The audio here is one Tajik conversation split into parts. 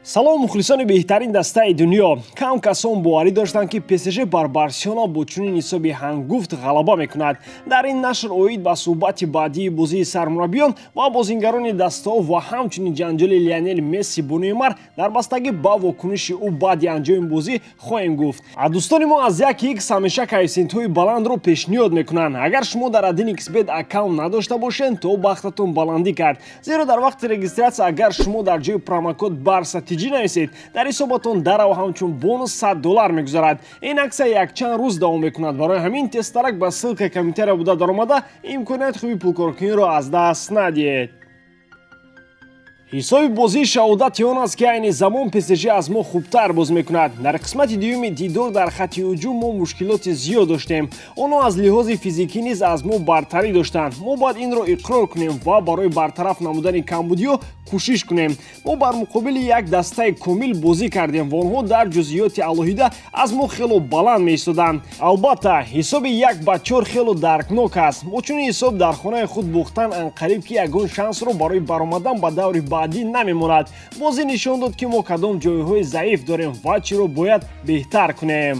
Салом, мухлисони беҳтарин дастаи дунё! Кам касон боварӣ доштанд, ки ПСЖ бар Барселона бо чунин ҳисоби ҳангуфт ғалаба мекунад. Дар ин нашр оид ба суҳбати баъдии бозии сармураббиён ва бозингарони дастаҳо ва ҳамчунин ҷанҷоли Лионел Месси бо Неймар дар бастагӣ ба вокуниши ӯ баъди анҷоми бозӣ хоҳем гуфт. А дӯстони мо аз 1 х ҳамеша коэффисиентҳои баландро пешниҳод мекунанд. Агар шумо дар 1xBet аккаунт надошта бошед, то бахтатон баландӣ кард, зеро дар вақти регистрация агар шумо дар ҷои промокод Барса TG нависед, дар ҳисоботон дарав ҳамчун бонус 100 доллар мегузарад. Ин акция якчанд рӯз давом мекунад. Барои ҳамин тезтарак ба ссылка комментария буда даромада, имконияти хуби пулкоркуниро аз даст надиҳед. Ҳисоби бозӣ шаҳодати он аст, ки айни замон ПСЖ аз мо хубтар боз мекунад. Дар қисмати дуюми дидор дар хатти ҳуҷум мо мушкилоти зиёд доштем. Онҳо аз лиҳози физикӣ низ аз мо бартарӣ доштанд. Мо бояд инро иқрор кунем ва барои бартараф намудани камбудиҳо кӯшиш кунем. Мо бар муқобили як дастаи комил бозӣ кардем ва онҳо дар ҷузъиёти алоҳида аз мо хело баланд меистоданд. Албатта, ҳисоби 1-4 хело даркнок аст. Бо чунин ҳисоб дар хонаи худ бохтан анқариб ки ягон шансро барои баромадан ба даври баъдӣ намемонад. Бозӣ нишон дод, ки мо кадом ҷойҳои заиф дорем ва чиро бояд беҳтар кунем.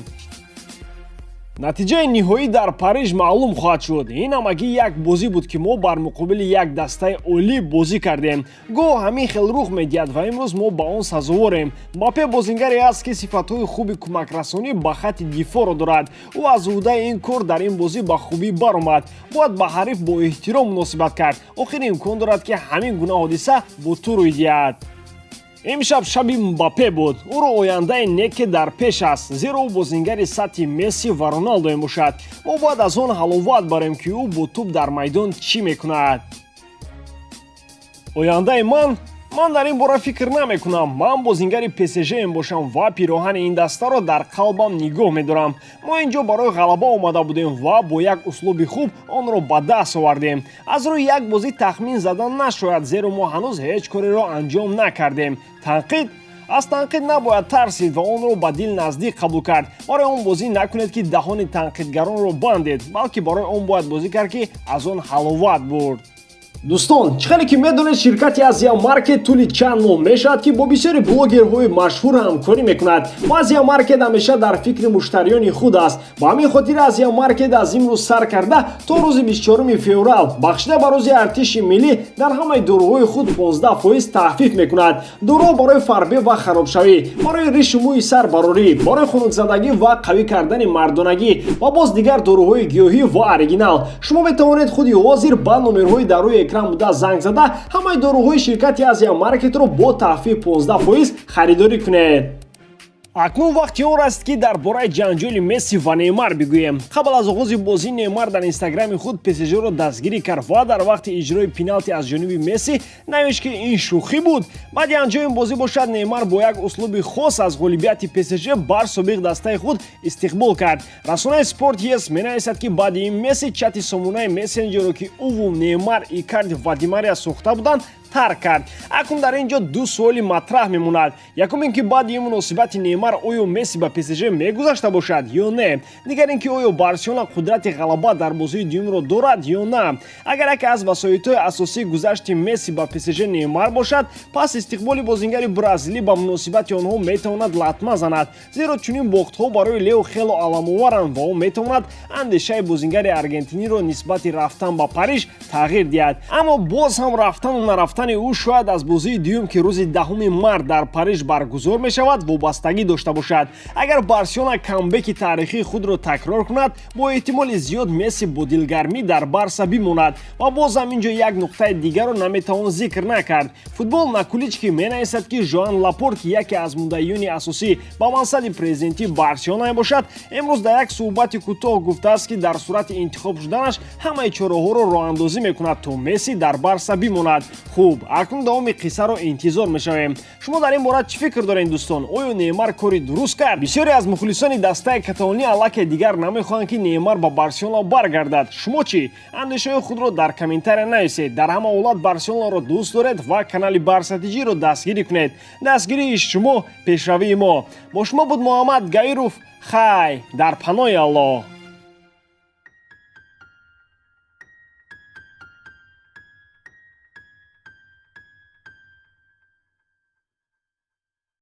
Натиҷаи ниҳоӣ дар Париж маълум хоҳад шуд. Ин ҳамагӣ як бозӣ буд, ки мо бар муқобили як дастаи олӣ бозӣ кардем. Гоҳ ҳамин хел рух медиҳад ва имрӯз мо ба он сазоворем. Мбаппе бозингаре аст, ки сифатҳои хуби кӯмакрасонӣ ба хатти дифоъро дорад. Ӯ аз ӯҳдаи ин кор дар ин бозӣ ба хубӣ баромад. Бояд ба ҳариф бо эҳтиром муносибат кард. Охир имкон дорад, ки ҳамин гуна ҳодиса бо ту рӯй диҳад. Имшаб шаби Мбаппе буд. Ӯро ояндаи неке дар пеш аст, зеро ӯ бозингари сатҳи Месси ва Роналдо мебошад. Мо бояд аз он ҳаловат барем, ки ӯ бо тӯб дар майдон чӣ мекунад. Ояндаи ман? Ман дар ин бора фикр намекунам. Ман бозингари ПСЖ мебошам ва пироҳани ин дастаро дар қалбам нигоҳ медорам. Мо ин ҷо барои ғалаба омада будем ва бо як услуби хуб онро ба даст овардем. Аз рӯи як бозӣ тахмин задан нашояд, зеро мо ҳанӯз ҳеҷ кореро анҷом накардем. Танқид? Аз танқид набояд тарсид ва онро ба дил наздик қабул кард. Барои он бозӣ накунед, ки даҳони танқидгаронро бандед, балки барои он бояд бозӣ кард, ки аз он ҳаловат бурд. Дӯстон, чӣ хеле ки медонед, ширкати Азия Маркет тӯли чанд моҳ мешавад, ки бо бисёри блогерҳои машҳур ҳамкорӣ мекунад ва Азия Маркет ҳамеша дар фикри муштариёни худ аст. Ба ҳамин хотир Азия Маркет аз имрӯз сар карда то рӯзи 24 феврал, бахшида ба рӯзи артиши миллӣ, дар ҳамаи доруҳои худ 15% тахфиф мекунад. Доруҳо барои фарбе ва харобшавӣ, барои ришу мӯи сар барорӣ, барои хунукзадагӣ ва қавӣ кардани мардонагӣ ва боз дигар доруҳои гиёҳӣ ва оригинал. Шумо метавонед худи ҳозир ба номерҳои дар рӯи экран буда занг зада, ҳамаи доруҳои ширкати Азия Маркетро бо тахфиф 15% харидорӣ кунед. Акнун вақти он аст, ки дар бораи ҷанҷоли Месси ва Неймар бигӯем. Қабл аз оғози бозӣ Неймар дар Инстаграми худ ПСЖро дастгирӣ кард ва дар вақти иҷрои пеналти аз ҷониби Месси навишт, ки ин шӯхӣ буд. Баъди анҷоми бозӣ бошад, Неймар бо як услуби хос аз ғолибияти ПСЖ бар собиқ дастаи худ истиқбол кард. Расонаи Спорт Ес менависад, ки баъди ин Месси чати сомонаи мессенҷеро, ки ӯву Неймар, Икарди ва Ди Мария сохта буданд, тарк кард. Акнун дар ин ҷо ду суоли матраҳ мемонад. Якум ин ки баъди ин муносибати Неймар оё Месси ба ПСЖ мегузашта бошад ё не? Дигар ин ки оё Барселона қудрати ғалаба дар бозии дуюмро дорад ё на? Агар яке аз васоитҳои асосии гузашти Месси ба ПСЖ Неймар бошад, пас истиқболи бозингари бразилӣ ба муносибати онҳо метавонад латма занад, зеро чунин бохтҳо барои Лео хело аламоваранд ва ӯ метавонад андешаи бозингари аргентиниро нисбати рафтан ба Париж тағйир диҳад. Аммо боз ҳам рафтану нарафтани ӯ шояд аз бозии дуюм, ки рӯзи 10 март дар Париж баргузор мешавад, вобастагӣ дошта бошад. Агар Барселона камбеки таърихии худро такрор кунад, бо эҳтимоли зиёд Месси бо дилгармӣ дар Барса бимонад. Ва боз ҳам ин ҷо як нуқтаи дигарро наметавон зикр накард. Футбол на кулички менависад, ки Жоан Лапорт, ки яке аз муддаиёни асосӣ ба мансаби президентии Барселона мебошад, имрӯз дар як суҳбати кӯтоҳ гуфтааст, ки дар сурати интихоб шуданаш ҳамаи чораҳоро роҳандозӣ мекунад, то Месси дар Барса бимонад. Хуб, акнун давоми қиссаро интизор мешавем. Шумо дар ин бора чӣ фикр доред, дӯстон? Оё Неймар кори дуруст кард? Бисёре аз мухлисони дастаи каталонӣ аллакай дигар намехоҳанд, ки Неймар ба Барселона баргардад. Шумо чӣ? Андешаҳои худро дар комментария нависед. Дар ҳама ҳолат Барселонаро дӯст доред ва канали Барса Тиҷиро дастгирӣ кунед. Дастгирии шумо пешравии мо. Бо шумо буд Муҳаммад Гаиров. Хай, дар паноҳи Аллоҳ.